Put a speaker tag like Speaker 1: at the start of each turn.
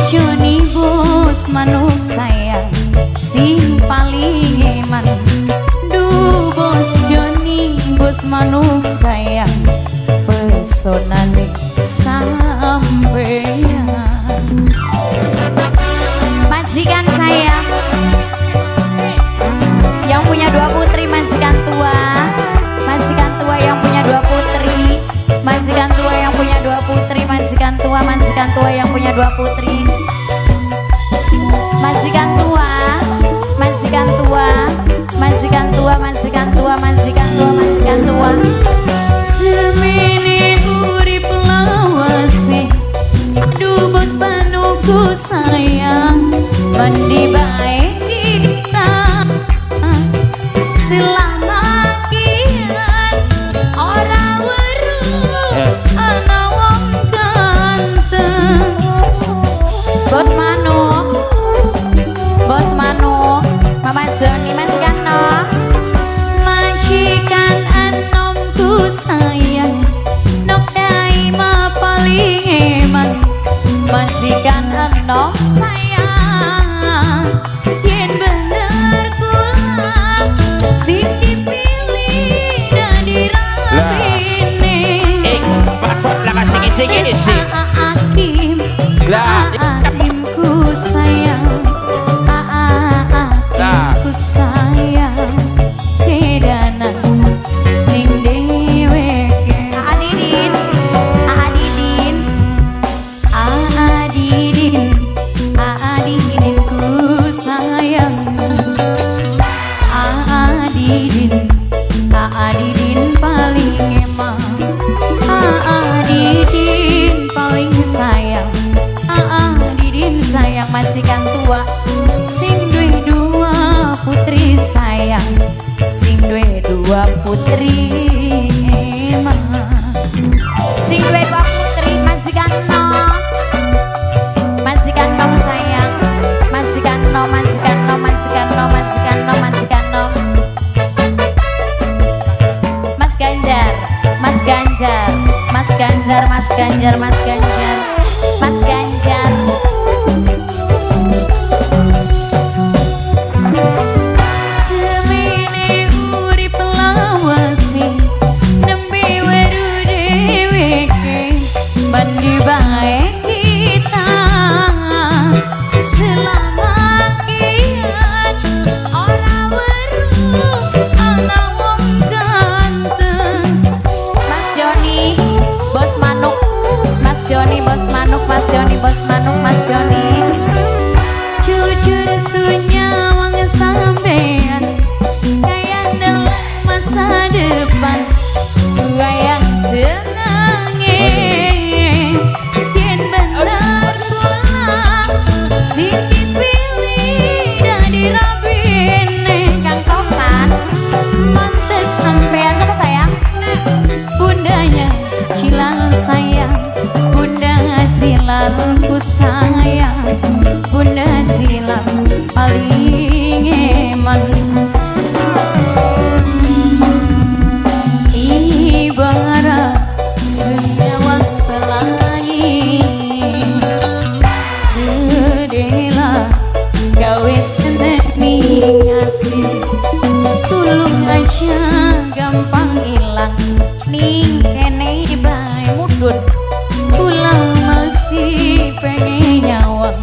Speaker 1: Joni bos manuk sayang sing paling eman. Duh bos Joni bos manuk sayang pesonane sampeyan. Majikan saya yang punya dua putri, majikan tua, majikan tua yang punya dua putri, majikan tua yang punya dua putri, majikan tua, majikan tua yang punya dua putri, majikan tua, majikan tua, majikan tua, majikan tua, majikan tua, majikan tua. Semene urip lawase, aduh bos manukku sayang, mandi bae kita selama kian ora weruh ana wong ganteng. Bos manuk, bos manuk, Mama Joni majikan no, majikan anomku sayang, nok daima paling eman, majikan enom sayang, yen bener kula sing dipilih dadi rabine.
Speaker 2: Lah sing sing
Speaker 1: Akim, Akimku sayang, Akimku sayang, kedanan ning dheweke. Adidin, Adidin, Adidin, Adidinku sayang, Adidin, Adidin paling emang, Adidin paling sayang, Adidin sayang majikan tua sing duwe dua putri sayang, sing duwe dua putri emang, sing duwe dua putri majikan no, majikan kamu sayang, majikan no, majikan no, majikan no, majikan no, majikan no. Mas Ganjar, Mas Ganjar, Mas Ganjar, Mas Ganjar, Mas Ganjar, Mas Ganjar. Semene urip lawase, nembe weruh dheweke, mandi bae kita selama kian ora weruh ana wong ganteng. Mas Joni bos manuk, Mas Joni bos manuk, Mas Joni bos manuk, Mas Joni. Jujur sunyawang sampean kaya dalam masa depan gua yang senange, yen bener kula sing dipilih dadi rabine. Kang Topan pantes sampean sama sayang, bundanya Cilang sayang, bunda Cilangku sayang, bunda Cilang paling eman. Ibarat senyawa pelangi, sedela gawe seneng ati, tulung aja gampang ilang ning kene bae mudhun, pulang masih pengen nyawang